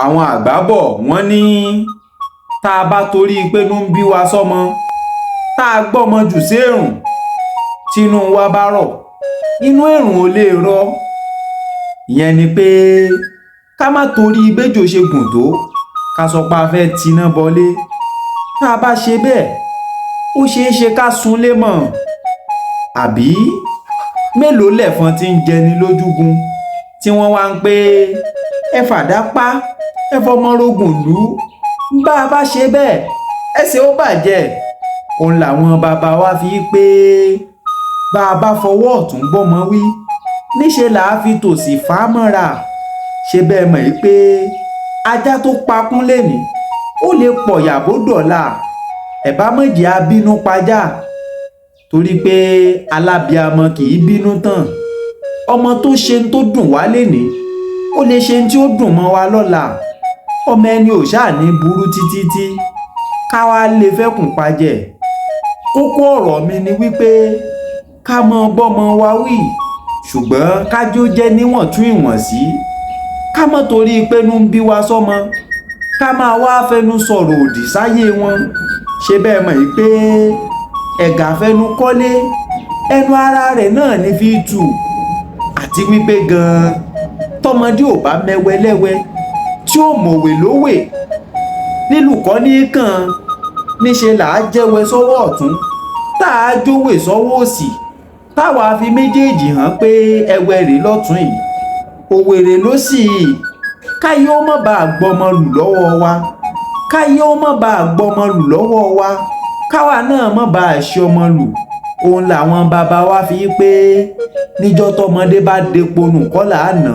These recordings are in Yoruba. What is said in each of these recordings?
Àwọn àgbà bọ̀ wọ́n ní tá a bá torí pé inú ń bí wa sọ́mọ, tá a gbọ́mọ jù séèrùn, tínú wa bá rọ̀, inú èrùn ò lè rọ̀. Ìyẹn ni pé ká má torí béjò ṣe gùn tó ká sọ pé a fẹ́ tiná bọlé. Tá a bá ṣe bẹ́ẹ̀, ó ṣeé ṣe ká sunlé mọ́. Àbí mélòó lẹ̀fọn tí ń jẹni lójúgun tí wọ́n wá ń pé ẹ fàdá pa, ẹ fọmọrogùn lù ú? Bá a bá ṣe bẹ́ẹ̀, ẹsẹ̀ ó bàjẹ́. Òun làwọn bàbá wa fi pé bá a bá fọwọ́ ọ̀tún bọ́mọ wí, níṣe là á fi tòsì fà á mọ́ra. Ṣe bẹ́ẹ̀ mọ̀ yìí pé ajá tó pakún lénìí, ó lè pọ̀yà bó dọ̀la. Ẹ̀ bá mọ̀jẹ̀ á bínú pajá, torí pé alábíamọ kì í bínú tán. Ọmọ tó ṣe ń tó dùn wá lénìí, ó lè ṣe ń tí ó dùn mọ́ wa lọ́la. Ọmọ ẹni ò ṣáà ní burú títí tí ká wá lè fẹ́kùn pajẹ. Kókó ọ̀rọ̀ mi ni wípé ká mọ bọ́mọ wa wí, ṣùgbọ́n kájó jẹ́ níwọ̀ntún ìwọ̀nsí. Ká mọ́ torí pé inú ń bí wa sọ́mọ, ká máa wá fẹnu sọ̀rọ̀ òdì sáyé wọn. Ṣe bẹ́ẹ̀ mọ̀ yìí pé ẹ̀gà fẹnu kọ́lé, ẹnu ara rẹ̀ náà ní fi tù. Àti wípé gan-an, tọmọdé ò bá mẹwẹlẹ́wẹ́ tí ó mọ̀wé lówè nílùkọ́ ní kàn, níṣe là á jẹ́wẹ́ sọ́wọ́ ọ̀tún, tá a jówè sọ́wọ́ òsì, táwa fi méjèèjì hàn pé ẹwẹ́ rè lọ́tún yìí, òwèrè ló sì. Káyé ó má bàa gbọ́mọ lù lọ́wọ́ wa, káyé ó má bàa gbọ́mọ lù lọ́wọ́ wa, káwa náà má bàa ṣe ọmọ lù. Òun làwọn bàbá wa fi pé níjọ́ tọmọdé bá depo nù kọ́ là á nà,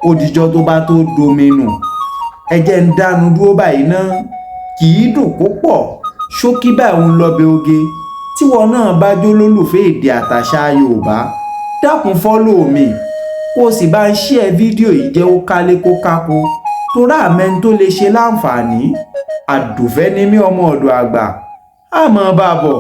ó dijọ́ tó bá tó domi nù. Ẹ jẹ́ ń dánu dúró báyìí ná, kì í dùn kó pọ̀. Ṣókí báyìí ń lọ́bẹ̀ oge. Tíwọ náà bá jó lólùfẹ́ èdè àtàṣà Yorùbá, dákun follow mi, kó o sì bá ń share fídíò yìí, jẹ́ ó kálé kó kákó, torá àmẹ́ni tó lè ṣe láǹfààní. Àdùfẹ́ ni mí, ọmọ ọ̀dọ̀ àgbà. Àmọ́ bá a bọ̀.